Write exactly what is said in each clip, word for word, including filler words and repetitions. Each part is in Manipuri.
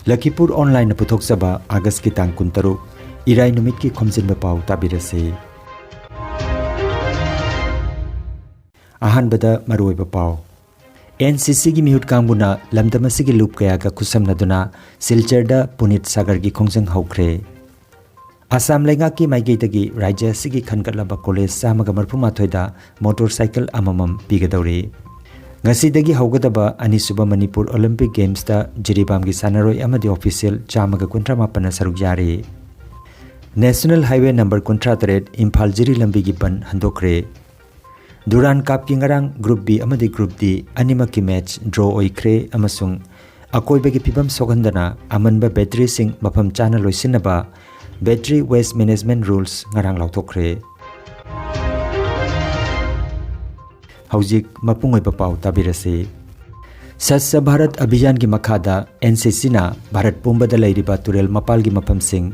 ꯂꯈꯤꯄꯨꯔ ꯑꯣꯟꯂꯥꯏꯟꯅ ꯄꯨꯊꯣꯛꯆꯕ ꯑꯥꯒꯁꯀꯤ ꯇꯥꯡ ꯀꯨꯟꯇꯔꯨꯛ, ꯏꯔꯥꯏ ꯅꯨꯃꯤꯠꯀꯤ ꯈꯣꯝꯖꯤꯟꯕ ꯄꯥꯎ ꯇꯥꯕꯤꯔꯁꯤ꯫ ꯑꯍꯥꯟꯕꯗ ꯃꯔꯨꯑꯣꯏꯕ ꯄꯥꯎ꯫ ꯑꯦꯟ ꯁꯤ ꯁꯤꯒꯤ ꯃꯤꯍꯨꯠ ꯀꯥꯡꯕꯨꯅ ꯂꯝꯗꯝ ꯑꯁꯤꯒꯤ ꯂꯨꯞ ꯀꯌꯥꯒ ꯈꯨꯠꯁꯝꯅꯗꯨꯅ ꯁꯤꯜꯆꯔꯗ ꯄꯨꯅꯤꯠ ꯁꯥꯒꯔꯒꯤ ꯈꯣꯡꯖꯪ ꯍꯧꯈ꯭ꯔꯦ꯫ ꯑꯁꯥꯝ ꯂꯩꯉꯥꯛꯀꯤ ꯃꯥꯏꯀꯩꯗꯒꯤ ꯔꯥꯖ꯭ꯌ ꯑꯁꯤꯒꯤ ꯈꯟꯒꯠꯂꯕ ꯀꯣꯂꯦꯖ ꯆꯥꯝꯃꯒ ꯃꯔꯤꯐꯨ ꯃꯥꯊꯣꯏꯗ ꯃꯣꯇꯣꯔ ꯁꯥꯏꯀꯜ ꯑꯃꯃꯝ ꯄꯤꯒꯗꯧꯔꯤ꯫ ꯉꯁꯤꯗꯒꯤ ꯍꯧꯒꯗꯕ ꯑꯅꯤꯁꯨꯕ ꯃꯅꯤꯄꯨꯔ ꯑꯣꯂꯤꯝꯄꯤꯛ ꯒꯦꯝꯁꯇ ꯖꯤꯔꯤꯕꯥꯝꯒꯤ ꯁꯥꯟꯅꯔꯣꯏ ꯑꯃꯗꯤ ꯑꯣꯐꯤꯁꯤꯌꯦꯜ ꯆꯥꯝꯃꯒ ꯀꯨꯟꯊ꯭ꯔꯥ ꯃꯥꯄꯟꯅ ꯁꯔꯨꯛ ꯌꯥꯔꯤ꯫ ꯅꯦꯁꯅꯦꯜ ꯍꯥꯏꯋꯦ ꯅꯝꯕꯔ ꯀꯨꯟꯊ꯭ꯔꯥ ꯇꯔꯦꯠ ꯏꯝꯐꯥꯜ ꯖꯤꯔꯤ ꯂꯝꯕꯤꯒꯤ ꯕꯟ ꯍꯟꯗꯣꯛꯈ꯭ꯔꯦ꯫ ꯗꯨꯔꯥꯟ ꯀꯞꯀꯤ ꯉꯔꯥꯡ ꯒ꯭ꯔꯨꯞ ꯕꯤ ꯑꯃꯗꯤ ꯒ꯭ꯔꯨꯞ ꯗꯤ ꯑꯅꯤꯃꯛꯀꯤ ꯃꯦꯆ ꯗ꯭ꯔꯣ ꯑꯣꯏꯈ꯭ꯔꯦ ꯑꯃꯁꯨꯡ ꯑꯀꯣꯏꯕꯒꯤ ꯐꯤꯕꯝ ꯁꯣꯛꯍꯟꯗꯅ ꯑꯃꯟꯕ ꯕꯦꯇ꯭ꯔꯤꯁꯤꯡ ꯃꯐꯝ ꯆꯥꯅ ꯂꯣꯏꯁꯤꯟꯅꯕ ꯕꯦꯇ꯭ꯔꯤ ꯋꯦꯁ ꯃꯦꯅꯦꯖꯃꯦꯟꯠ ꯔꯨꯜꯁ ꯉꯔꯥꯡ ꯂꯥꯎꯊꯣꯛꯈ꯭ꯔꯦ꯫ ꯍꯧꯖꯤꯛ ꯃꯄꯨꯡ ꯑꯣꯏꯕ ꯄꯥꯎ ꯇꯥꯕꯤꯔꯁꯤ꯫ ꯁ꯭ꯋꯆ ꯚꯥꯔꯠ ꯑꯚꯤꯌꯥꯟꯒꯤ ꯃꯈꯥꯗ ꯑꯦꯟ ꯁꯤ ꯁꯤꯅ ꯚꯥꯔꯠ ꯄꯨꯝꯕꯗ ꯂꯩꯔꯤꯕ ꯇꯨꯔꯦꯜ ꯃꯄꯥꯜꯒꯤ ꯃꯐꯝꯁꯤꯡ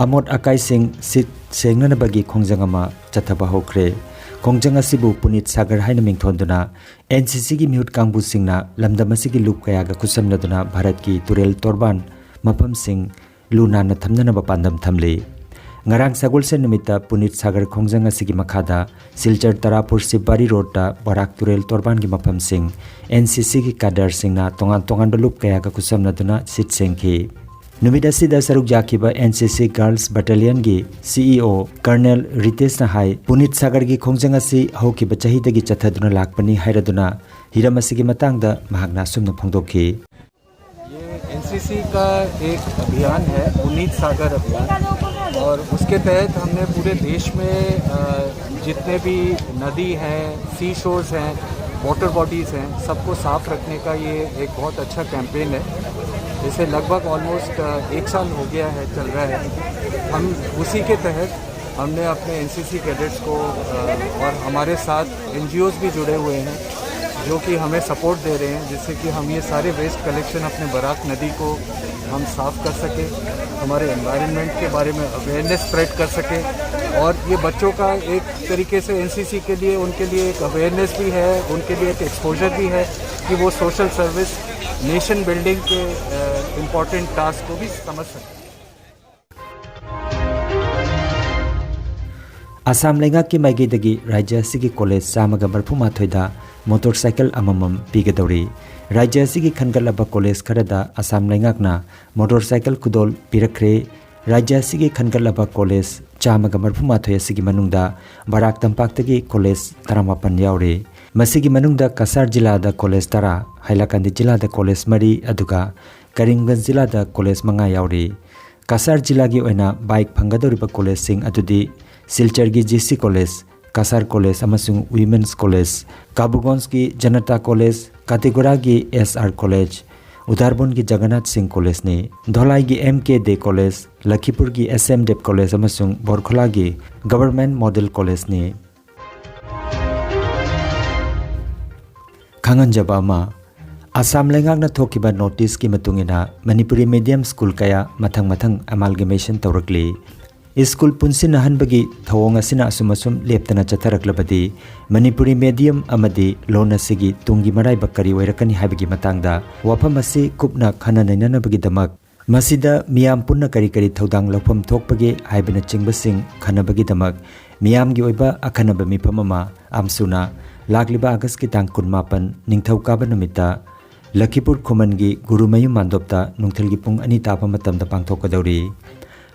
ꯑꯃꯣꯠ ꯑꯀꯥꯏꯁꯤꯡ ꯁꯤꯠ ꯁꯦꯡꯅꯅꯕꯒꯤ ꯈꯣꯡꯖꯪ ꯑꯃ ꯆꯠꯊꯕ ꯍꯧꯈ꯭ꯔꯦ꯫ ꯈꯣꯡꯖꯪ ꯑꯁꯤꯕꯨ ꯄꯨꯅꯤꯠ ꯁꯥꯒꯔ ꯍꯥꯏꯅ ꯃꯤꯡꯊꯣꯟꯗꯨꯅ ꯑꯦꯟ ꯁꯤ ꯁꯤꯒꯤ ꯃꯤꯍꯨꯠ ꯀꯥꯡꯕꯨꯁꯤꯡꯅ ꯂꯝꯗꯝ ꯑꯁꯤꯒꯤ ꯂꯨꯞ ꯀꯌꯥꯒ ꯈꯨꯠꯁꯝꯅꯗꯨꯅ ꯚꯥꯔꯠꯀꯤ ꯇꯨꯔꯦꯜ ꯇꯣꯔꯕꯥꯟ ꯃꯐꯝꯁꯤꯡ ꯂꯨ ꯅꯥꯟꯅ ꯊꯝꯅꯅꯕ ꯄꯥꯟꯗꯝ ꯊꯝꯂꯤ꯫ ꯉꯔꯥꯡ ꯁꯒꯣꯜꯁꯦꯟ ꯅꯨꯃꯤꯠꯇ ꯄꯨꯅꯤꯠ ꯁꯥꯒꯔ ꯈꯣꯡꯖꯪ ꯑꯁꯤꯒꯤ ꯃꯈꯥꯗ ꯁꯤꯜꯆꯔ ꯇꯔꯥꯄꯨꯔ ꯁꯤꯕꯥꯔꯤ ꯔꯣꯗꯇ ꯕꯔꯥꯛ ꯇꯨꯔꯦꯜ ꯇꯣꯔꯕꯥꯟꯒꯤ ꯃꯐꯝꯁꯤꯡ ꯑꯦꯟ ꯁꯤ ꯁꯤꯒꯤ ꯀꯥꯗꯔꯁꯤꯡꯅ ꯇꯣꯉꯥꯟ ꯇꯣꯉꯥꯟꯕ ꯂꯨꯞ ꯀꯌꯥꯒ ꯈꯨꯠꯁꯝꯅꯗꯨꯅ ꯁꯤꯠ ꯁꯦꯡꯈꯤ꯫ ꯅꯨꯃꯤꯠ ꯑꯁꯤꯗ ꯁꯔꯨꯛ ꯌꯥꯈꯤꯕ ꯑꯦꯟ ꯁꯤ ꯁꯤ ꯒꯔꯜꯁ ꯕꯠꯇꯥꯂꯤꯌꯟꯒꯤ ꯁꯤ ꯏ ꯑꯣ ꯀꯔꯅꯦꯜ ꯔꯤꯇꯦꯁꯅ ꯍꯥꯏ, ꯄꯨꯅꯤꯠ ꯁꯥꯒꯔꯒꯤ ꯈꯣꯡꯖꯪ ꯑꯁꯤ ꯍꯧꯈꯤꯕ ꯆꯍꯤꯗꯒꯤ ꯆꯠꯊꯗꯨꯅ ꯂꯥꯛꯄꯅꯤ ꯍꯥꯏꯔꯗꯨꯅ ꯍꯤꯔꯝ ꯑꯁꯤꯒꯤ ꯃꯇꯥꯡꯗ ꯃꯍꯥꯛꯅ ꯑꯁꯨꯝꯅ ꯐꯣꯡꯗꯣꯛꯈꯤ꯫ ये एनसीसी का एक अभियान है, पुनीत सागर अभियान, और उसके तहत हमने पूरे देश में अ, जितने भी नदी हैं, सी शोर्स हैं, वाटर बॉडीज़ हैं, सबको साफ रखने का ये एक बहुत अच्छा कैंपेन है। इसे लगभग ऑलमोस्ट एक साल हो गया है, चल रहा है। हम उसी के तहत हमने अपने एनसीसी कैडेट्स को अ, और हमारे साथ एनजीओज़ भी जुड़े हुए हैं, जो कि हमें सपोर्ट दे रहे हैं, जिससे कि हम ये सारे वेस्ट कलेक्शन अपने बराक नदी को हम साफ कर सकें, हमारे एनवायरनमेंट के बारे में अवेयरनेस स्प्रेड कर सकें। और ये बच्चों का एक तरीके से एनसीसी के लिए, उनके लिए एक अवेयरनेस भी है, उनके लिए एक एक्सपोजर भी है कि वो सोशल सर्विस, नेशन बिल्डिंग के अ, इंपॉर्टेंट टास्क को भी समझ सकते हैं। ꯑꯁꯥꯝ ꯂꯩꯉꯥꯛꯀꯤ ꯃꯥꯏꯀꯩꯗꯒꯤ ꯔꯥꯖ꯭ꯌ ꯑꯁꯤꯒꯤ ꯀꯣꯂꯦꯖ ꯆꯥꯝꯃꯒ ꯃꯔꯤꯐꯨ ꯃꯥꯊꯣꯏꯗ ꯃꯣꯇꯣꯔ ꯁꯥꯏꯀꯜ ꯑꯃꯃꯝ ꯄꯤꯒꯗꯧꯔꯤ꯫ ꯔꯥꯖ꯭ꯌ ꯑꯁꯤꯒꯤ ꯈꯟꯒꯠꯂꯕ ꯀꯣꯂꯦꯖ ꯈꯔꯗ ꯑꯁꯥꯝ ꯂꯩꯉꯥꯛꯅ ꯃꯣꯇꯣꯔ ꯁꯥꯏꯀꯜ ꯈꯨꯗꯣꯜ ꯄꯤꯔꯛꯈ꯭ꯔꯦ꯫ ꯔꯥꯖ꯭ꯌ ꯑꯁꯤꯒꯤ ꯈꯟꯒꯠꯂꯕ ꯀꯣꯂꯦꯖ ꯆꯥꯝꯃꯒ ꯃꯔꯤꯐꯨ ꯃꯥꯊꯣꯏ ꯑꯁꯤꯒꯤ ꯃꯅꯨꯡꯗ ꯕꯔꯥꯛ ꯇꯝꯄꯥꯛꯇꯒꯤ ꯀꯣꯂꯦꯖ ꯇꯔꯥꯃꯥꯄꯟ ꯌꯥꯎꯔꯤ꯫ ꯃꯁꯤꯒꯤ ꯃꯅꯨꯡꯗ ꯀꯁꯥꯔ ꯖꯤꯂꯥꯗ ꯀꯣꯂꯦꯖ ꯇꯔꯥ, ꯍꯥꯏꯂꯥꯀꯥꯟꯗꯤ ꯖꯤꯂꯥꯗ ꯀꯣꯂꯦꯖ ꯃꯔꯤ, ꯑꯗꯨꯒ ꯀꯔꯤꯝꯒꯟꯖ ꯖꯤꯂꯥꯗ ꯀꯣꯂꯦꯖ ꯃꯉꯥ ꯌꯥꯎꯔꯤ꯫ ꯀꯁꯥꯔ ꯖꯤꯂꯥꯒꯤ ꯑꯣꯏꯅ ꯕꯥꯏꯛ ꯐꯪꯒꯗꯧꯔꯤꯕ ꯀꯣꯂꯦꯖꯁꯤꯡ ꯑꯗꯨꯗꯤ ꯁꯤꯜꯆꯔꯒꯤ G C college, Cachar college ꯑꯃꯁꯨꯡ ꯋꯤꯃꯦꯟꯁ ꯀꯣꯂꯦꯖ, ꯀꯥꯕꯨꯒꯣꯟꯁꯀꯤ ꯖꯅꯇꯥ ꯀꯣꯂꯦꯖ, ꯀꯥꯇꯤꯒꯨꯔꯥꯒꯤ ꯑꯦꯁ ꯑꯥꯔ ꯀꯣꯂꯦꯖ, ꯎꯗꯥꯔꯕꯣꯟꯒꯤ ꯖꯒꯟꯅꯥꯊ ꯁꯤꯡ ꯀꯣꯂꯦꯖꯅꯤ꯫ ꯙꯣꯂꯥꯏꯒꯤ ꯑꯦꯝ ꯀꯦ ꯗꯦ ꯀꯣꯂꯦꯖ, ꯂꯈꯤꯄꯨꯔꯒꯤ ꯑꯦꯁ ꯑꯦꯝ ꯗꯦꯕ ꯀꯣꯂꯦꯖ ꯑꯃꯁꯨꯡ ꯕꯣꯔꯈꯣꯂꯥꯒꯤ ꯒꯚꯔꯟꯃꯦꯟꯠ ꯃꯣꯗꯦꯜ ꯀꯣꯂꯦꯖꯅꯤ꯫ ꯈꯪꯍꯟꯖꯕ ꯑꯃ, ꯑꯁꯥꯝ ꯂꯩꯉꯥꯛꯅ ꯊꯣꯛꯈꯤꯕ ꯅꯣꯇꯤꯁꯀꯤ ꯃꯇꯨꯡ ꯏꯟꯅ ꯃꯅꯤꯄꯨꯔꯤ ꯃꯤꯗꯤꯌꯝ ꯁ꯭ꯀꯨꯜ ꯀꯌꯥ ꯃꯊꯪ ꯃꯊꯪ ꯑꯃꯥꯜꯒꯃꯦꯁꯟ ꯇꯧꯔꯛꯂꯤ꯫ ꯁ꯭ꯀꯨꯜ ꯄꯨꯟꯁꯤꯟꯅꯍꯟꯕꯒꯤ ꯊꯧꯑꯣꯡ ꯑꯁꯤꯅ ꯑꯁꯨꯝ ꯑꯁꯨꯝ ꯂꯦꯞꯇꯅ ꯆꯠꯊꯔꯛꯂꯕꯗꯤ ꯃꯅꯤꯄꯨꯔꯤ ꯃꯤꯗꯤꯌꯝ ꯑꯃꯗꯤ ꯂꯣꯟ ꯑꯁꯤꯒꯤ ꯇꯨꯡꯒꯤ ꯃꯔꯥꯏꯕꯛ ꯀꯔꯤ ꯑꯣꯏꯔꯛꯀꯅꯤ ꯍꯥꯏꯕꯒꯤ ꯃꯇꯥꯡꯗ ꯋꯥꯐꯝ ꯑꯁꯤ ꯀꯨꯞꯅ ꯈꯟꯅ ꯅꯩꯅꯅꯕꯒꯤꯗꯃꯛ ꯃꯁꯤꯗ ꯃꯤꯌꯥꯝ ꯄꯨꯟꯅ ꯀꯔꯤ ꯀꯔꯤ ꯊꯧꯗꯥꯡ ꯂꯧꯐꯝ ꯊꯣꯛꯄꯒꯦ ꯍꯥꯏꯕꯅꯆꯤꯡꯕꯁꯤꯡ ꯈꯟꯅꯕꯒꯤꯗꯃꯛ ꯃꯤꯌꯥꯝꯒꯤ ꯑꯣꯏꯕ ꯑꯈꯟꯅꯕ ꯃꯤꯐꯝ ꯑꯃ ꯑꯝꯁꯨꯅ ꯂꯥꯛꯂꯤꯕ ꯑꯥꯒꯁꯀꯤ ꯇꯥꯡ ꯀꯨꯟꯃꯥꯄꯟ ꯅꯤꯡꯊꯧꯀꯥꯕ ꯅꯨꯃꯤꯠꯇ ꯂꯈꯤꯄꯨꯔ ꯈꯨꯃꯟꯒꯤ ꯒꯨꯔꯨꯃꯌꯨꯝ ꯃꯥꯟꯗꯣꯞꯇ ꯅꯨꯡꯊꯤꯜꯒꯤ ꯄꯨꯡ ꯑꯅꯤ ꯇꯥꯕ ꯃꯇꯝꯗ ꯄꯥꯡꯊꯣꯛꯀꯗꯧꯔꯤ꯫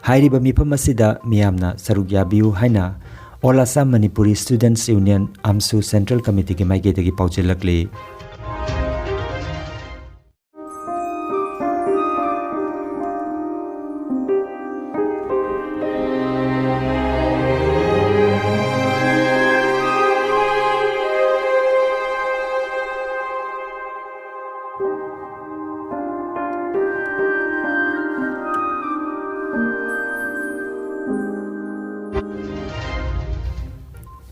ꯍꯥꯏꯔꯤꯕ ꯃꯤꯐꯝ ꯑꯁꯤꯗ ꯃꯤꯌꯥꯝꯅ ꯁꯔꯨꯛ ꯌꯥꯕꯤꯌꯨ ꯍꯥꯏꯅ All Assam Manipuri Students Union, ꯑꯝꯁꯨ, ꯁꯦꯟꯇ꯭ꯔꯦꯜ ꯀꯃꯤꯇꯤꯒꯤ ꯃꯥꯏꯀꯩꯗꯒꯤ ꯄꯥꯎꯖꯦꯜꯂꯛꯂꯤ꯫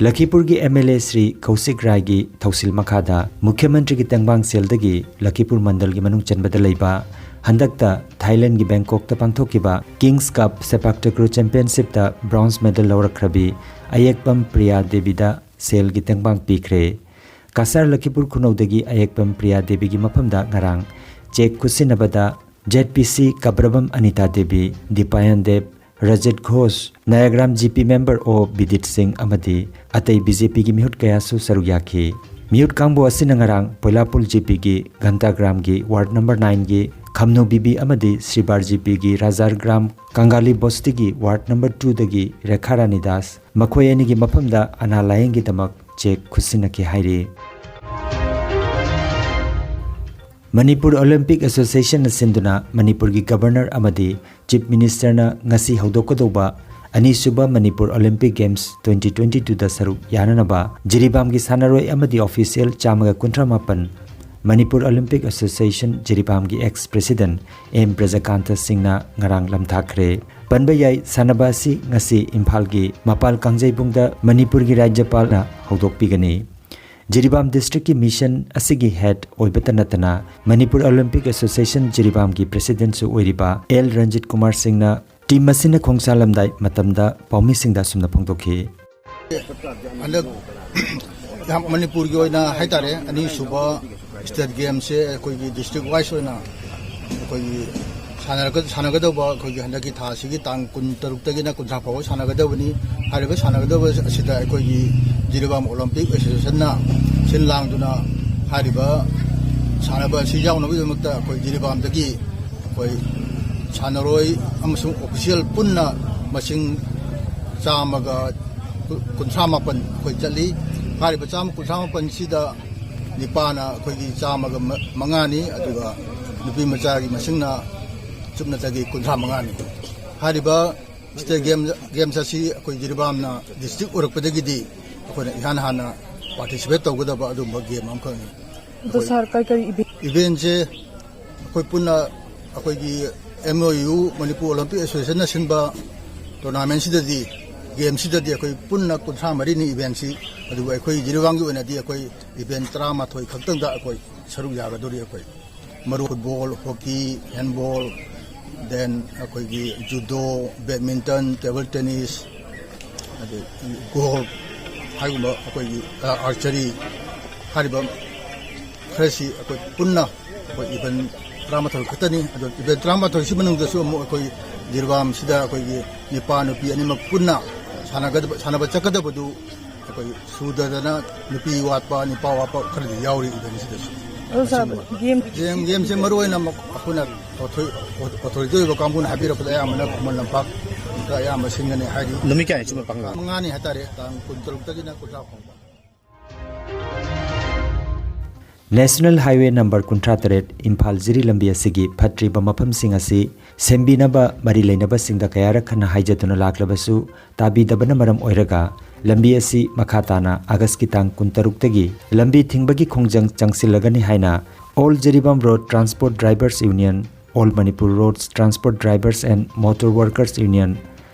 ꯂꯈꯤꯄꯨꯔꯒꯤ ꯑꯦꯝ ꯑꯦꯜ ꯑꯦ ꯁ꯭ꯔꯤ ꯀꯧꯁꯤꯛ ꯔꯥꯏꯒꯤ ꯊꯧꯁꯤꯜ ꯃꯈꯥꯗ ꯃꯨꯈ꯭ꯌ ꯃꯟꯇ꯭ꯔꯤꯒꯤ ꯇꯦꯡꯕꯥꯡ ꯁꯦꯜꯗꯒꯤ ꯂꯈꯤꯄꯨꯔ ꯃꯟꯗꯜꯒꯤ ꯃꯅꯨꯡ ꯆꯟꯕꯗ ꯂꯩꯕ ꯍꯟꯗꯛꯇ ꯊꯥꯏꯂꯦꯟꯒꯤ ꯕꯦꯡꯀꯣꯛꯇ ꯄꯥꯡꯊꯣꯛꯈꯤꯕ ꯀꯤꯡꯁ ꯀꯞ ꯁꯦꯄꯥꯛ ꯇꯀ꯭ꯔꯨ ꯆꯦꯝꯄꯤꯌꯟꯁꯤꯞꯇ ꯕ꯭ꯔꯣꯟꯖ ꯃꯦꯗꯜ ꯂꯧꯔꯛꯈ꯭ꯔꯕꯤ ꯑꯌꯦꯛꯄꯝ ꯄ꯭ꯔꯤꯌꯥ ꯗꯦꯕꯤꯗ ꯁꯦꯜꯒꯤ ꯇꯦꯡꯕꯥꯡ ꯄꯤꯈ꯭ꯔꯦ꯫ ꯀꯁꯥꯔ ꯂꯈꯤꯄꯨꯔ ꯈꯨꯅꯧꯗꯒꯤ ꯑꯌꯦꯛꯄꯝ ꯄ꯭ꯔꯤꯌꯥ ꯗꯦꯕꯤꯒꯤ ꯃꯐꯝꯗ ꯉꯔꯥꯡ ꯆꯦꯛ ꯈꯨꯠꯁꯤꯟꯅꯕꯗ ꯖꯦꯗ ꯄꯤ ꯁꯤ ꯀꯕ꯭ꯔꯕꯝ ꯑꯅꯤꯇꯥ ꯗꯦꯕꯤ, ꯗꯤꯄꯥꯌꯟ ꯗꯦꯕ, ꯔꯖꯠ ꯘꯣꯁ, ꯅꯌꯥꯒ꯭ꯔꯥꯝ ꯖꯤ ꯄꯤ ꯃꯦꯝꯕꯔ ꯑꯣ ꯕꯤꯗꯤꯠ ꯁꯤꯡ ꯑꯃꯗꯤ ꯑꯇꯩ ꯕꯤ ꯖꯦ ꯄꯤꯒꯤ ꯃꯤꯍꯨꯠ ꯀꯌꯥꯁꯨ ꯁꯔꯨꯛ ꯌꯥꯈꯤ꯫ ꯃꯤꯍꯨꯠ ꯀꯥꯡꯕꯨ ꯑꯁꯤꯅ ꯉꯔꯥꯡ ꯄꯣꯏꯂꯥꯄꯨꯜ ꯖꯤ ꯄꯤꯒꯤ ꯘꯟꯇꯥꯒ꯭ꯔꯥꯝꯒꯤ ꯋꯥꯔꯗ ꯅꯝꯕꯔ ꯅꯥꯏꯟꯒꯤ ꯈꯝꯅꯨ ꯕꯤꯕꯤ ꯑꯃꯗꯤ ꯁ꯭ꯔꯤꯕꯥꯔ ꯖꯤ ꯄꯤꯒꯤ ꯔꯥꯖꯥꯔ ꯒ꯭ꯔꯥꯝ ꯀꯪꯒꯥꯂꯤ ꯕꯣꯁꯇꯤꯒꯤ ꯋꯥꯔꯗ ꯅꯝꯕꯔ ꯇꯨꯗꯒꯤ ꯔꯦꯈꯥ ꯔꯥꯅꯤ ꯗꯥꯁ, ꯃꯈꯣꯏ ꯑꯅꯤꯒꯤ ꯃꯐꯝꯗ ꯑꯅꯥ ꯂꯥꯌꯦꯡꯒꯤꯗꯃꯛ ꯆꯦꯛ ꯈꯨꯠꯁꯤꯟꯅꯈꯤ ꯍꯥꯏꯔꯤ꯫ ꯃꯅꯤꯄꯨꯔ ꯑꯣꯂꯤꯝꯄꯤꯛ ꯑꯦꯁꯣꯁꯤꯌꯦꯁꯟꯅ ꯁꯤꯟꯗꯨꯅ ꯃꯅꯤꯄꯨꯔꯒꯤ ꯒꯕꯔꯅꯔ ꯑꯃꯗꯤ ꯆꯤꯐ ꯃꯤꯅꯤꯁꯇꯔꯅ ꯉꯁꯤ ꯍꯧꯗꯣꯛꯀꯗꯧꯕ ꯑꯅꯤꯁꯨꯕ ꯃꯅꯤꯄꯨꯔ ꯑꯣꯂꯤꯝꯄꯤꯛ ꯒꯦꯝꯁ twenty twenty-twoꯗ ꯁꯔꯨꯛ ꯌꯥꯅꯅꯕ ꯖꯤꯔꯤꯕꯥꯝꯒꯤ ꯁꯥꯟꯅꯔꯣꯏ ꯑꯃꯗꯤ ꯑꯣꯐꯤꯁꯤꯌꯦꯜ ꯆꯥꯝꯃꯒ ꯀꯨꯟꯊ꯭ꯔꯥ ꯃꯥꯄꯟ ꯃꯅꯤꯄꯨꯔ ꯑꯣꯂꯤꯝꯄꯤꯛ ꯑꯦꯁꯣꯁꯤꯌꯦꯁꯟ ꯖꯤꯔꯤꯕꯥꯝꯒꯤ ꯑꯦꯛꯁ ꯄ꯭ꯔꯦꯁꯤꯗꯦꯟꯠ ꯑꯦꯝ ꯕ꯭ꯔꯖꯀꯥꯟꯇ ꯁꯤꯡꯅ ꯉꯔꯥꯡ ꯂꯝꯊꯥꯈ꯭ꯔꯦ꯫ ꯄꯟꯕ ꯌꯥꯏ, ꯁꯥꯟꯅꯕ ꯑꯁꯤ ꯉꯁꯤ ꯏꯝꯐꯥꯜꯒꯤ ꯃꯄꯥꯜ ꯀꯥꯡꯖꯩꯕꯨꯡꯗ ꯃꯅꯤꯄꯨꯔꯒꯤ ꯔꯥꯖ꯭ꯌꯄꯥꯜꯅ ꯍꯧꯗꯣꯛꯄꯤꯒꯅꯤ꯫ ꯖꯤꯔꯤꯕꯥꯝ ꯗꯤꯁꯇ꯭ꯔꯤꯛꯀꯤ ꯃꯤꯁꯟ ꯑꯁꯤꯒꯤ ꯍꯦꯗ ꯑꯣꯏꯕꯇ ꯅꯠꯇꯅ ꯃꯅꯤꯄꯨꯔ ꯑꯣꯂꯤꯝꯄꯤꯛ ꯑꯦꯁꯣꯁꯤꯌꯦꯁꯟ ꯖꯤꯔꯤꯕꯥꯝꯒꯤ ꯄ꯭ꯔꯦꯁꯤꯗꯦꯟꯠꯁꯨ ꯑꯣꯏꯔꯤꯕ ꯑꯦꯜ ꯔꯟꯖꯤꯠ ꯀꯨꯃꯥꯔ ꯁꯤꯡꯅ ꯇꯤꯝ ꯑꯁꯤꯅ ꯈꯣꯡꯁꯥꯜꯂꯝꯗꯥꯏ ꯃꯇꯝꯗ ꯄꯥꯎꯃꯤꯁꯤꯡꯗ ꯑꯁꯨꯝꯅ ꯐꯣꯡꯗꯣꯛꯈꯤ꯫ ꯍꯟꯗꯛ ꯌꯥꯝ ꯃꯅꯤꯄꯨꯔꯒꯤ ꯑꯣꯏꯅ ꯍꯥꯏꯇꯥꯔꯦ, ꯑꯅꯤꯁꯨꯕ ꯁ꯭ꯇꯦꯠ ꯒꯦꯝꯁꯦ ꯑꯩꯈꯣꯏꯒꯤ ꯗꯤꯁꯇ꯭ꯔꯤꯛ ꯋꯥꯏꯁ ꯑꯣꯏꯅ ꯑꯩꯈꯣꯏꯒꯤ ꯁꯥꯟꯅꯔꯒ-, ꯁꯥꯟꯅꯒꯗꯧꯕ ꯑꯩꯈꯣꯏꯒꯤ ꯍꯟꯗꯛꯀꯤ ꯊꯥ ꯑꯁꯤꯒꯤ ꯇꯥꯡ ꯀꯨꯟ ꯇꯔꯨꯛꯇꯒꯤꯅ ꯀꯨꯟꯊ꯭ꯔꯥ ꯐꯥꯎꯕ ꯁꯥꯟꯅꯒꯗꯕꯅꯤ꯫ ꯍꯥꯏꯔꯤꯕ ꯁꯥꯟꯅꯒꯗꯕ ꯑꯁꯤꯗ ꯑꯩꯈꯣꯏꯒꯤ ꯖꯤꯔꯤꯕꯥꯝ ꯑꯣꯂꯤꯝꯄꯤꯛ ꯑꯦꯁꯣꯁꯤꯌꯦꯁꯟꯅ ꯁꯤꯜ ꯂꯥꯡꯗꯨꯅ ꯍꯥꯏꯔꯤꯕ ꯁꯥꯟꯅꯕ ꯑꯁꯤ ꯌꯥꯎꯅꯕꯒꯤꯗꯃꯛꯇ ꯑꯩꯈꯣꯏ ꯖꯤꯔꯤꯕꯥꯝꯗꯒꯤ ꯑꯩꯈꯣꯏ ꯁꯥꯟꯅꯔꯣꯏ ꯑꯃꯁꯨꯡ ꯑꯣꯐꯤꯁꯤꯌꯦꯜ ꯄꯨꯟꯅ ꯃꯁꯤꯡ ꯆꯥꯝꯃꯒ ꯀꯨꯟꯊ꯭ꯔꯥ ꯃꯥꯄꯟ ꯑꯩꯈꯣꯏ ꯆꯠꯂꯤ꯫ ꯍꯥꯏꯔꯤꯕ ꯆꯥꯝꯃ ꯀꯨꯟꯊ꯭ꯔꯥ ꯃꯥꯄꯟꯁꯤꯗ ꯅꯤꯄꯥꯅ ꯑꯩꯈꯣꯏꯒꯤ ꯆꯥꯝꯃꯒ ꯃꯉꯥꯅꯤ, ꯑꯗꯨꯒ ꯅꯨꯄꯤ ꯃꯆꯥꯒꯤ ꯃꯁꯤꯡꯅ ꯆꯨꯞꯅꯇꯒꯤ ꯀꯨꯟꯊ꯭ꯔꯥ ꯃꯉꯥꯅꯤ꯫ ꯍꯥꯏꯔꯤꯕ ꯁ꯭ꯇꯦꯠ ꯒꯦꯝ, ꯒꯦꯝꯁ ꯑꯁꯤ ꯑꯩꯈꯣꯏ ꯖꯤꯔꯤꯕꯥꯝꯅ ꯗꯤꯁꯇ꯭ꯔꯤꯛ ꯑꯣꯏꯔꯛꯄꯗꯒꯤꯗꯤ ꯑꯩꯈꯣꯏꯅ ꯏꯍꯥꯟ ꯍꯥꯟꯅ ꯄꯥꯔꯇꯤꯁꯤꯄꯦꯠ ꯇꯧꯒꯗꯕ ꯑꯗꯨꯒꯨꯝꯕ ꯒꯦꯝ ꯑꯃꯈꯛꯅꯤ꯫ ꯑꯗꯣ ꯑꯩꯈꯣꯏ ꯁꯥꯔ, ꯀꯔꯤ ꯀꯔꯤ ꯏꯚꯦꯟ? ꯏꯚꯦꯟꯁꯦ ꯑꯩꯈꯣꯏ ꯄꯨꯟꯅ ꯑꯩꯈꯣꯏꯒꯤ M O U, Manipur Olympic ꯑꯦꯁꯣꯁꯤꯌꯦꯁꯟꯅ ꯁꯤꯟꯕ ꯇꯣꯔꯅꯥꯃꯦꯟꯁꯤꯗꯗꯤ, ꯒꯦꯝꯁꯤꯗꯗꯤ ꯑꯩꯈꯣꯏ ꯄꯨꯟꯅ ꯀꯨꯟꯊ꯭ꯔꯥ ꯃꯔꯤꯅꯤ ꯏꯚꯦꯟꯁꯤ꯫ ꯑꯗꯨꯕꯨ ꯑꯩꯈꯣꯏ ꯖꯤꯔꯤꯕꯥꯝꯒꯤ ꯑꯣꯏꯅꯗꯤ ꯑꯩꯈꯣꯏ ꯏꯚꯦꯟ ꯇꯔꯥꯃꯥꯊꯣꯏ ꯈꯛꯇꯪꯗ ꯑꯩꯈꯣꯏ ꯁꯔꯨꯛ ꯌꯥꯒꯗꯧꯔꯤ꯫ ꯑꯩꯈꯣꯏ ꯃꯔꯨ ꯐꯨꯠꯕꯣꯜ, ꯍꯣꯀꯤ, ꯍꯦꯟꯕꯣꯜ, ꯗꯦꯟ ꯑꯩꯈꯣꯏꯒꯤ ꯖꯨꯗꯣ, ꯕꯦꯗꯃꯤꯟꯇꯟ, ꯇꯦꯕꯜ ꯇꯦꯅꯤꯁ, ꯑꯗꯩ ꯒꯣꯜꯐ ꯍꯥꯏꯒꯨꯝꯕ ꯑꯩꯈꯣꯏꯒꯤ, ꯑ, ꯑꯥꯔꯆꯔꯤ ꯍꯥꯏꯔꯤꯕ ꯈꯔꯁꯤ ꯑꯩꯈꯣꯏ ꯄꯨꯟꯅ ꯑꯩꯈꯣꯏ ꯏꯚꯦꯟ ꯇꯔꯥꯃꯥꯊꯣꯏ ꯈꯛꯇꯅꯤ꯫ ꯑꯗꯣ ꯏꯚꯦꯟꯠ ꯇꯔꯥꯃꯥꯊꯣꯏꯁꯤ ꯃꯅꯨꯡꯗꯁꯨ ꯑꯃꯨꯛ ꯑꯩꯈꯣꯏ ꯖꯤꯔꯤꯕꯥꯝꯁꯤꯗ ꯑꯩꯈꯣꯏꯒꯤ ꯅꯤꯄꯥ ꯅꯨꯄꯤ ꯑꯅꯤꯃꯛ ꯄꯨꯟꯅ ꯁꯥꯟꯅꯒꯗꯕ, ꯁꯥꯟꯅꯕ ꯆꯠꯀꯗꯕꯗꯨ ꯑꯩꯈꯣꯏ ꯁꯨꯗꯗꯅ ꯅꯨꯄꯤ ꯋꯥꯠꯄ, ꯅꯤꯄꯥ ꯋꯥꯠꯄ ꯈꯔꯗꯤ ꯌꯥꯎꯔꯤ ꯏꯚꯦꯟꯠꯁꯤꯗꯁꯨ꯫ ꯑꯗꯨ ꯁꯥꯔ, ꯑꯁꯤꯒꯨꯝꯕ ꯒꯦꯝ ꯒꯦꯝ, ꯒꯦꯝꯁꯦ ꯃꯔꯨ ꯑꯣꯏꯅ ꯑꯃꯨꯛ ꯑꯩꯈꯣꯏꯅ ꯑꯣꯊꯣꯔꯤ-, ꯑꯣꯊꯣꯔꯤꯇꯤ ꯑꯣꯏꯕ ꯀꯥꯡꯕꯨꯅ ꯍꯥꯏꯕꯤꯔꯛꯄꯗ ꯑꯌꯥꯝꯕꯅ ꯈꯨꯃꯟ ꯂꯝꯄꯥꯛꯇ ꯑꯌꯥꯝꯕ ꯁꯤꯟꯒꯅꯤ ꯍꯥꯏꯔꯤ꯫ ꯅꯨꯃꯤꯠ ꯀꯌꯥꯅꯤ ꯁꯨꯝꯕ ꯄꯥꯡꯊꯣꯛ-, ꯃꯉꯥꯅꯤ ꯍꯥꯏꯇꯥꯔꯦ, ꯇꯥꯡ ꯀꯨꯟꯇꯔꯨꯛꯇꯒꯤꯅ ꯀꯨꯟꯊ꯭ꯔꯥ ꯐꯥꯎꯕ꯫ National Highway number ꯀꯨꯟꯊ꯭ꯔꯥ ꯇꯔꯦꯠ ꯏꯝꯐꯥꯜ ꯖꯤꯔꯤ ꯂꯝꯕꯤ ꯑꯁꯤꯒꯤ ꯐꯠꯇ꯭ꯔꯤꯕ ꯃꯐꯝꯁꯤꯡ ꯑꯁꯤ ꯁꯦꯝꯕꯤꯅꯕ ꯃꯔꯤ ꯂꯩꯅꯕꯁꯤꯡꯗ ꯀꯌꯥꯔꯛ ꯍꯟꯅ ꯍꯥꯏꯖꯗꯨꯅ ꯂꯥꯛꯂꯕꯁꯨ ꯇꯥꯕꯤꯗꯕꯅ ꯃꯔꯝ ꯑꯣꯏꯔꯒ ꯂꯝꯕꯤ ꯑꯁꯤ ꯃꯈꯥ ꯇꯥꯅ ꯑꯥꯒꯁꯀꯤ ꯇꯥꯡ ꯀꯨꯟꯇꯔꯨꯛꯇꯒꯤ ꯂꯝꯕꯤ ꯊꯤꯡꯕꯒꯤ ꯈꯣꯡꯖꯪ ꯆꯪꯁꯤꯜꯂꯒꯅꯤ ꯍꯥꯏꯅ All Jiribam Road Transport Drivers Union, All Manipur Roads Transport Drivers and Motor Workers Union,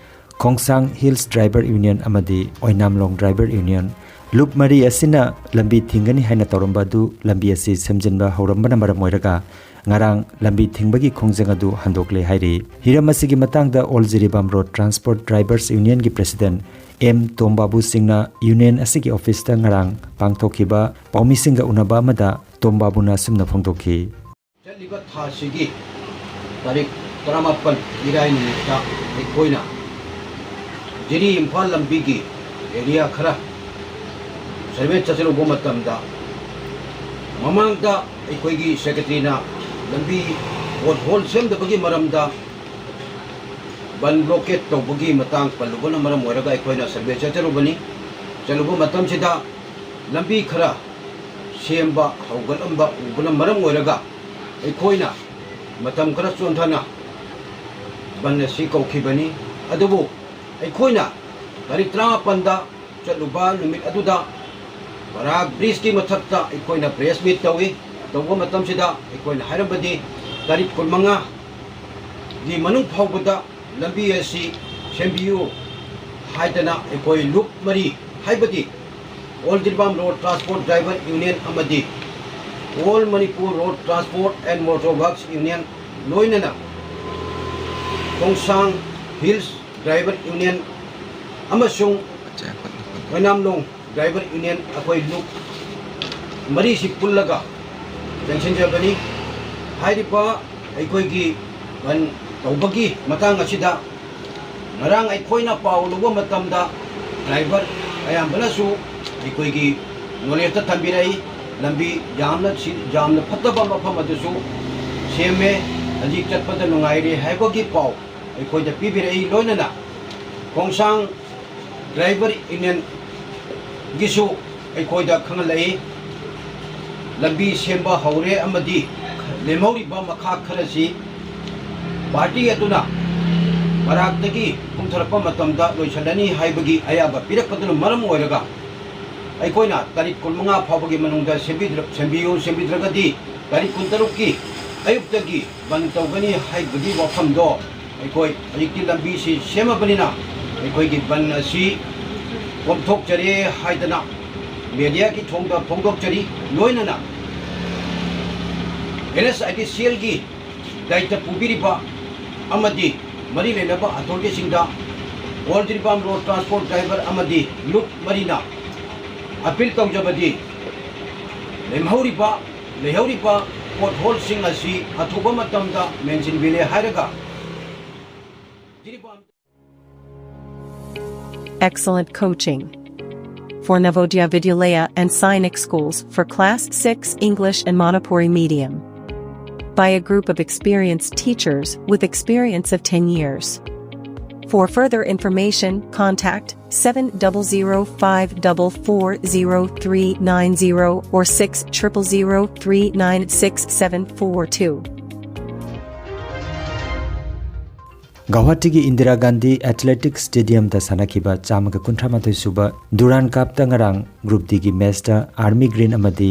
Khongsang hills driver union ꯑꯃꯗꯤ ꯑꯣꯏꯅꯥꯝꯂꯣꯡ ꯗ꯭ꯔꯥꯏꯚꯔ ꯌꯨꯅꯤꯌꯟ ꯂꯨꯞ ꯃꯔꯤ ꯑꯁꯤꯅ ꯂꯝꯕꯤ ꯊꯤꯡꯒꯅꯤ ꯍꯥꯏꯅ ꯇꯧꯔꯝꯕ ꯑꯗꯨ ꯂꯝꯕꯤ ꯑꯁꯤ ꯁꯦꯝꯖꯤꯟꯕ ꯍꯧꯔꯝꯕꯅ ꯃꯔꯝ ꯑꯣꯏꯔꯒ ꯉꯔꯥꯡ ꯂꯝꯕꯤ ꯊꯤꯡꯕꯒꯤ ꯈꯣꯡꯖꯪ ꯑꯗꯨ ꯍꯟꯗꯣꯛꯂꯦ ꯍꯥꯏꯔꯤ꯫ ꯍꯤꯔꯝ ꯑꯁꯤꯒꯤ ꯃꯇꯥꯡꯗ all Jiribam road transport drivers ꯌꯨꯅꯤꯌꯟꯒꯤ ꯄ꯭ꯔꯦꯁꯤꯗꯦꯟꯠ ꯑꯦꯝ ꯇꯣꯝꯕꯥꯕꯨ ꯁꯤꯡꯅ ꯌꯨꯅꯤꯌꯟ ꯑꯁꯤꯒꯤ ꯑꯣꯐꯤꯁꯇ ꯉꯔꯥꯡ ꯄꯥꯡꯊꯣꯛꯈꯤꯕ ꯄꯥꯎꯃꯤꯁꯤꯡꯒ ꯎꯅꯕ ꯑꯃꯗ ꯇꯣꯝꯕꯥꯕꯨꯅ ꯑꯁꯨꯝꯅ ꯐꯣꯡꯗꯣꯛꯈꯤ꯫ ꯆꯠꯂꯤꯕ ꯊꯥꯁꯤꯒꯤ ꯇꯥꯔꯤꯛ ꯇꯔꯥꯃꯥꯄꯟ ꯏꯔꯥꯏ ꯅꯨꯃꯤꯠꯇ ꯑꯩꯈꯣꯏꯅ ꯖꯤꯔꯤ ꯏꯝꯐꯥꯜ ꯂꯝꯕꯤꯒꯤ ꯑꯦꯔꯤꯌꯥ ꯈꯔ ꯁꯔꯚꯦ ꯆꯠꯆꯔꯨꯕ ꯃꯇꯝꯗ, ꯃꯃꯥꯡꯗ ꯑꯩꯈꯣꯏꯒꯤ ꯁꯦꯀ꯭ꯔꯦꯇꯔꯤꯅ ꯂꯝꯕꯤ ꯄꯣꯠꯍꯣꯜ ꯁꯦꯝꯗꯕꯒꯤ ꯃꯔꯝꯗ ꯕꯟ ꯕ꯭ꯂꯣꯀꯦꯠ ꯇꯧꯕꯒꯤ ꯃꯇꯥꯡ ꯄꯜꯂꯨꯕꯅ ꯃꯔꯝ ꯑꯣꯏꯔꯒ ꯑꯩꯈꯣꯏꯅ ꯁꯔꯚꯦ ꯆꯠꯆꯔꯨꯕꯅꯤ꯫ ꯆꯠꯂꯨꯕ ꯃꯇꯝꯁꯤꯗ ꯂꯝꯕꯤ ꯈꯔ ꯁꯦꯝꯕ ꯍꯧꯒꯠꯂꯝꯕ ꯎꯕꯅ ꯃꯔꯝ ꯑꯣꯏꯔꯒ ꯑꯩꯈꯣꯏꯅ ꯃꯇꯝ ꯈꯔ ꯆꯣꯟꯊꯅ ꯕꯟ ꯑꯁꯤ ꯀꯧꯈꯤꯕꯅꯤ꯫ ꯑꯗꯨꯕꯨ ꯑꯩꯈꯣꯏꯅ ꯇꯥꯔꯤꯛ ꯇꯔꯥꯃꯥꯄꯟꯗ ꯆꯠꯂꯨꯕ ꯅꯨꯃꯤꯠ ꯑꯗꯨꯗ ꯕꯔꯥꯛ ꯕ꯭ꯔꯤꯖꯀꯤ ꯃꯊꯛꯇ ꯑꯩꯈꯣꯏꯅ ꯄ꯭ꯔꯦꯁ ꯃꯤꯠ ꯇꯧꯏ꯫ ꯇꯧꯕ ꯃꯇꯝꯁꯤꯗ ꯑꯩꯈꯣꯏꯅ ꯍꯥꯏꯔꯝꯕꯗꯤ ꯇꯥꯔꯤꯛ ꯀꯨꯟꯃꯉꯥꯒꯤ ꯃꯅꯨꯡ ꯐꯥꯎꯕꯗ ꯂꯝꯕꯤ ꯑꯁꯤ ꯁꯦꯝꯕꯤꯌꯨ ꯍꯥꯏꯗꯅ ꯑꯩꯈꯣꯏ ꯂꯨꯞ ꯃꯔꯤ, ꯍꯥꯏꯕꯗꯤ all Jiribam road transport driver union ꯑꯃꯗꯤ all Manipur road transport and motor workers union, ꯂꯣꯏꯅꯅ ꯈꯣꯡꯁꯥꯡ ꯍꯤꯜꯁ ꯗ꯭ꯔꯥꯏꯚꯔ ꯌꯨꯅꯤꯌꯟ ꯑꯃꯁꯨꯡ ꯑꯣꯏꯅꯥꯝꯂꯣꯡ ꯗ꯭ꯔꯥꯏꯚꯔ ꯌꯨꯅꯤꯌꯟ, ꯑꯩꯈꯣꯏ ꯂꯨꯞ ꯃꯔꯤꯁꯤ ꯄꯨꯜꯂꯒ ꯆꯪꯁꯤꯟꯖꯕꯅꯤ꯫ ꯍꯥꯏꯔꯤꯕ ꯑꯩꯈꯣꯏꯒꯤ ꯕꯟ ꯇꯧꯕꯒꯤ ꯃꯇꯥꯡ ꯑꯁꯤꯗ ꯉꯔꯥꯡ ꯑꯩꯈꯣꯏꯅ ꯄꯥꯎ ꯂꯧꯕ ꯃꯇꯝꯗ ꯗ꯭ꯔꯥꯏꯚꯔ ꯑꯌꯥꯝꯕꯅꯁꯨ ꯑꯩꯈꯣꯏꯒꯤ ꯅꯣꯂꯦꯖꯇ ꯊꯝꯕꯤꯔꯛꯏ꯫ ꯂꯝꯕꯤ ꯌꯥꯝꯅ ꯁꯤ-, ꯌꯥꯝꯅ ꯐꯠꯇꯕ ꯃꯐꯝ ꯑꯗꯨꯁꯨ ꯁꯦꯝꯃꯦ, ꯍꯧꯖꯤꯛ ꯆꯠꯄꯗ ꯅꯨꯡꯉꯥꯏꯔꯦ ꯍꯥꯏꯕꯒꯤ ꯄꯥꯎ ꯑꯩꯈꯣꯏꯗ ꯄꯤꯕꯤꯔꯛꯏ꯫ ꯂꯣꯏꯅꯅ ꯈꯣꯡꯁꯥꯡ ꯗ꯭ꯔꯥꯏꯚꯔ ꯌꯨꯅꯤꯌꯟꯒꯤꯁꯨ ꯑꯩꯈꯣꯏꯗ ꯈꯪꯍꯜꯂꯛꯏ꯫ ꯂꯝꯕꯤ ꯁꯦꯝꯕ ꯍꯧꯔꯦ ꯑꯃꯗꯤ ꯂꯦꯝꯍꯧꯔꯤꯕ ꯃꯈꯥ ꯈꯔꯁꯤ ꯄꯥꯔꯇꯤ ꯑꯗꯨꯅ ꯃꯔꯥꯛꯇꯒꯤ ꯀꯨꯝꯊꯔꯛꯄ ꯃꯇꯝꯗ ꯂꯣꯏꯁꯤꯜꯂꯅꯤ ꯍꯥꯏꯕꯒꯤ ꯑꯌꯥꯕ ꯄꯤꯔꯛꯄꯗꯨꯅ ꯃꯔꯝ ꯑꯣꯏꯔꯒ ꯑꯩꯈꯣꯏꯅ ꯇꯥꯔꯤꯛ ꯀꯨꯟꯃꯉꯥ ꯐꯥꯎꯕꯒꯤ ꯃꯅꯨꯡꯗ ꯁꯦꯝꯕꯤꯗ꯭ꯔ-, ꯁꯦꯝꯕꯤꯌꯨ, ꯁꯦꯝꯕꯤꯗ꯭ꯔꯒꯗꯤ ꯇꯥꯔꯤꯛ ꯀꯨꯟꯇꯔꯨꯛꯀꯤ ꯑꯌꯨꯛꯇꯒꯤ ꯕꯟ ꯇꯧꯒꯅꯤ ꯍꯥꯏꯕꯒꯤ ꯋꯥꯐꯝꯗꯣ ꯑꯩꯈꯣꯏ ꯍꯧꯖꯤꯛꯇꯤ ꯂꯝꯕꯤꯁꯤ ꯁꯦꯝꯃꯕꯅꯤꯅ ꯑꯩꯈꯣꯏꯒꯤ ꯕꯟ ꯑꯁꯤ ꯀꯣꯝꯊꯣꯛꯆꯔꯦ ꯍꯥꯏꯗꯅ ꯃꯦꯗꯤꯌꯥꯒꯤ ꯊꯣꯡꯗ ꯐꯣꯡꯗꯣꯛꯆꯔꯤ꯫ ꯂꯣꯏꯅꯅ ꯑꯦꯟ ꯑꯦꯁ ꯑꯥꯏ ꯗꯤ ꯁꯤ ꯑꯦꯜꯒꯤ ꯗꯥꯌꯤꯠꯇ ꯄꯨꯕꯤꯔꯤꯕ ꯑꯃꯗꯤ ꯃꯔꯤ ꯂꯩꯅꯕ ꯑꯊꯣꯔꯤꯇꯤꯁꯤꯡꯗ all Jiribam road transport driver ꯑꯃꯗꯤ ꯂꯨꯞ ꯃꯔꯤꯅ ꯑꯄꯤꯜ ꯇꯧꯖꯕꯗꯤ ꯂꯦꯝꯍꯧꯔꯤꯕ, ꯂꯩꯍꯧꯔꯤꯕ ꯄꯣꯠꯍꯣꯜꯁꯤꯡ ꯑꯁꯤ ꯑꯊꯨꯕ ꯃꯇꯝꯗ ꯃꯦꯟꯁꯤꯟꯕꯤꯔꯦ ꯍꯥꯏꯔꯒ Jiribam Excellent coaching for Navodaya Vidyalaya and Sainik schools for class six English and Manipuri medium by a group of experienced teachers with experience of ten years. For further information, contact seven double zero five double four zero three nine zero or six triple zero three nine six seven four two. ꯒꯧꯍꯥꯇꯤꯒꯤ ꯏꯟꯗꯤꯔꯥ ꯒꯥꯟꯙꯤ ꯑꯦꯊꯂꯦꯇꯤꯛꯁ ꯁ꯭ꯇꯦꯗꯤꯌꯝꯗ ꯁꯥꯟꯅꯈꯤꯕ ꯆꯥꯝꯃꯒ ꯀꯨꯟꯊ꯭ꯔꯥ ꯃꯥꯊꯣꯏ ꯁꯨꯕ ꯗꯨꯔꯥꯟ ꯀꯞꯇ ꯉꯔꯥꯡ ꯒ꯭ꯔꯨꯞ ꯗꯤꯒꯤ ꯃꯦꯆꯇ ꯑꯥꯔꯃꯤ ꯒ꯭ꯔꯤꯟ ꯑꯃꯗꯤ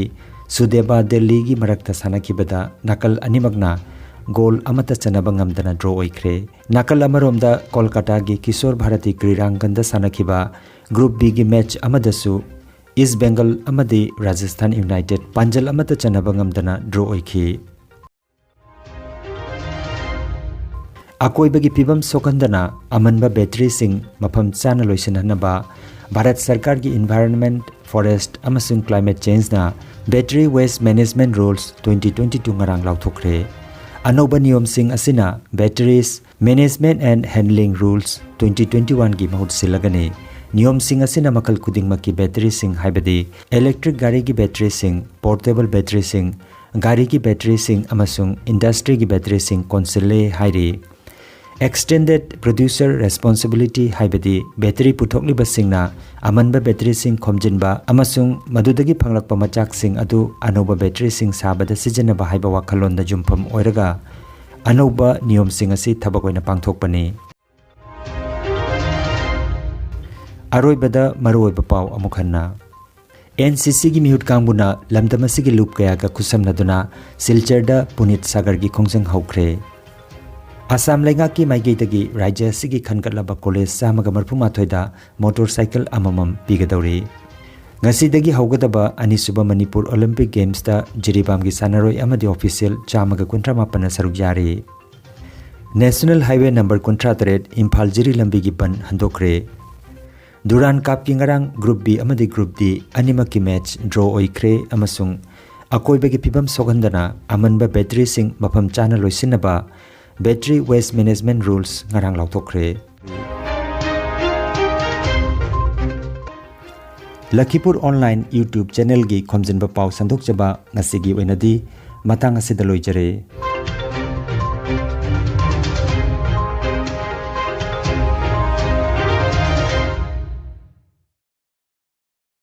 ꯁꯨꯗꯦꯕꯥ ꯗꯦꯜꯂꯤꯒꯤ ꯃꯔꯛꯇ ꯁꯥꯟꯅꯈꯤꯕꯗ ꯅꯥꯀꯜ ꯑꯅꯤꯃꯛꯅ ꯒꯣꯜ ꯑꯃꯠꯇ ꯆꯟꯅꯕ ꯉꯝꯗꯅ ꯗ꯭ꯔꯣ ꯑꯣꯏꯈ꯭ꯔꯦ꯫ ꯅꯥꯀꯜ ꯑꯃꯔꯣꯝꯗ ꯀꯣꯜꯀꯇꯥꯒꯤ ꯀꯤꯁꯣꯔ ꯚꯥꯔꯇꯤ ꯀ꯭ꯔꯤꯔꯥꯡꯒꯟꯗ ꯁꯥꯟꯅꯈꯤꯕ ꯒ꯭ꯔꯨꯞ ꯕꯤꯒꯤ ꯃꯦꯆ ꯑꯃꯗꯁꯨ ꯏꯁ ꯕꯦꯡꯒꯜ ꯑꯃꯗꯤ ꯔꯥꯖꯁꯊꯥꯟ ꯌꯨꯅꯥꯏꯇꯦꯗ ꯄꯥꯟꯖꯜ ꯑꯃꯠꯇ ꯆꯟꯅꯕ ꯉꯝꯗꯅ ꯗ꯭ꯔꯣ ꯑꯣꯏꯈꯤ꯫ ꯑꯀꯣꯏꯕꯒꯤ ꯐꯤꯕꯝ ꯁꯣꯛꯍꯟꯗꯅ ꯑꯃꯟꯕ ꯕꯦꯇꯔꯤꯁꯤꯡ ꯃꯐꯝ ꯆꯥꯅ ꯂꯣꯏꯁꯤꯟꯍꯟꯅꯕ ꯚꯥꯔꯠ ꯁꯔꯀꯥꯔꯒꯤ Environment, Forest ꯑꯃꯁꯨꯡ Climate Changeꯅ Battery Waste Management Rules twenty twenty-two ꯉꯔꯥꯡ ꯂꯥꯎꯊꯣꯛꯈ꯭ꯔꯦ꯫ ꯑꯅꯧꯕ ꯅꯤꯌꯣꯝꯁꯤꯡ ꯑꯁꯤꯅ Batteries Management and Handling Rules twenty twenty-oneꯒꯤ ꯃꯍꯨꯠ ꯁꯤꯜꯂꯒꯅꯤ꯫ ꯅꯤꯌꯣꯝꯁꯤꯡ ꯑꯁꯤꯅ ꯃꯈꯜ ꯈꯨꯗꯤꯡꯃꯛꯀꯤ ꯕꯦꯇꯔꯤꯁꯤꯡ, ꯍꯥꯏꯕꯗꯤ electric ꯒꯥꯔꯤꯒꯤ ꯕꯦꯇꯔꯤꯁꯤꯡ, portable ꯕꯦꯇꯔꯤꯁꯤꯡ, ꯒꯥꯔꯤꯒꯤ ꯕꯦꯇꯔꯤꯁꯤꯡ ꯑꯃꯁꯨꯡ industryꯒꯤ ꯕꯦꯇꯔꯤꯁꯤꯡ ꯀꯣꯟꯁꯤꯜꯂꯦ ꯍꯥꯏꯔꯤ꯫ Extended Producer Responsibility, ꯍꯥꯏꯕꯗꯤ ꯕꯦꯇꯔꯤ ꯄꯨꯊꯣꯛꯂꯤꯕꯁꯤꯡꯅ ꯑꯃꯟꯕ ꯕꯦꯇꯔꯤꯁꯤꯡ ꯈꯣꯝꯖꯤꯟꯕ ꯑꯃꯁꯨꯡ ꯃꯗꯨꯗꯒꯤ ꯐꯪꯂꯛꯄ ꯃꯆꯥꯛꯁꯤꯡ ꯑꯗꯨ ꯑꯅꯧꯕ ꯕꯦꯇꯔꯤꯁꯤꯡ ꯁꯥꯕꯗ ꯁꯤꯖꯤꯟꯅꯕ ꯍꯥꯏꯕ ꯋꯥꯈꯜꯂꯣꯟꯗ ꯌꯨꯝꯐꯝ ꯑꯣꯏꯔꯒ ꯑꯅꯧꯕ ꯅꯤꯌꯣꯝꯁꯤꯡ ꯑꯁꯤ ꯊꯕꯛ ꯑꯣꯏꯅ ꯄꯥꯡꯊꯣꯛꯄꯅꯤ꯫ ꯑꯔꯣꯏꯕꯗ ꯃꯔꯨꯑꯣꯏꯕ ꯄꯥꯎ ꯑꯃꯨꯛ ꯍꯟꯅ꯫ NCCꯒꯤ ꯃꯤꯍꯨꯠ ꯀꯥꯡꯕꯨꯅ ꯂꯝꯗꯝ ꯑꯁꯤꯒꯤ ꯂꯨꯞ ꯀꯌꯥꯒ ꯈꯨꯠꯁꯝꯅꯗꯨꯅ ꯁꯤꯜꯆꯔꯗ ꯄꯨꯅꯤꯠ ꯁꯥꯒꯔꯒꯤ ꯈꯣꯡꯖꯪ ꯍꯧꯈ꯭ꯔꯦ꯫ ꯑꯁꯥꯝ ꯂꯩꯉꯥꯛꯀꯤ ꯃꯥꯏꯀꯩꯗꯒꯤ ꯔꯥꯖ꯭ꯌ ꯑꯁꯤꯒꯤ ꯈꯟꯒꯠꯂꯕ ꯀꯣꯂꯦꯖ ꯆꯥꯝꯃꯒ ꯃꯔꯤꯐꯨ ꯃꯥꯊꯣꯏꯗ ꯃꯣꯇꯣꯔ ꯁꯥꯏꯀꯜ ꯑꯃꯃꯝ ꯄꯤꯒꯗꯧꯔꯤ꯫ ꯉꯁꯤꯗꯒꯤ ꯍꯧꯒꯗꯕ ꯑꯅꯤꯁꯨꯕ ꯃꯅꯤꯄꯨꯔ ꯑꯣꯂꯤꯝꯄꯤꯛ ꯒꯦꯝꯁꯇ ꯖꯤꯔꯤꯕꯥꯝꯒꯤ ꯁꯥꯟꯅꯔꯣꯏ ꯑꯃꯗꯤ ꯑꯣꯐꯤꯁꯤꯌꯦꯜ ꯆꯥꯝꯃꯒ ꯀꯨꯟꯊ꯭ꯔꯥ ꯃꯥꯄꯟꯅ ꯁꯔꯨꯛ ꯌꯥꯔꯤ꯫ ꯅꯦꯁꯅꯦꯜ ꯍꯥꯏꯋꯦ ꯅꯝꯕꯔ ꯀꯨꯟꯊ꯭ꯔꯥ ꯇꯔꯦꯠ ꯏꯝꯐꯥꯜ ꯖꯤꯔꯤ ꯂꯝꯕꯤꯒꯤ ꯕꯟ ꯍꯟꯗꯣꯛꯈ꯭ꯔꯦ꯫ ꯗꯨꯔꯥꯟ ꯀꯞꯀꯤ ꯉꯔꯥꯡ Group B ꯑꯃꯗꯤ Group D ꯑꯅꯤꯃꯛꯀꯤ ꯃꯦꯆ ꯗ꯭ꯔꯣ ꯑꯣꯏꯈ꯭ꯔꯦ ꯑꯃꯁꯨꯡ ꯑꯀꯣꯏꯕꯒꯤ ꯐꯤꯕꯝ ꯁꯣꯛꯍꯟꯗꯅ ꯑꯃꯟꯕ ꯕꯦꯇꯔꯤꯁꯤꯡ ꯃꯐꯝ ꯆꯥꯅ ꯂꯣꯏꯁꯤꯟꯅꯕ Battery Waste Management Rules ꯉꯔꯥꯡ ꯂꯥꯎꯊꯣꯛꯈ꯭ꯔꯦ꯫ ꯂꯈꯤꯄꯨꯔ ꯑꯣꯟꯂꯥꯏꯟ YouTube ꯆꯦꯅꯦꯜꯒꯤ ꯈꯣꯝꯖꯤꯟꯕ ꯄꯥꯎ ꯁꯟꯗꯣꯛꯆꯕ ꯉꯁꯤꯒꯤ ꯑꯣꯏꯅꯗꯤ ꯃꯇꯥꯡ ꯑꯁꯤꯗ ꯂꯣꯏꯖꯔꯦ꯫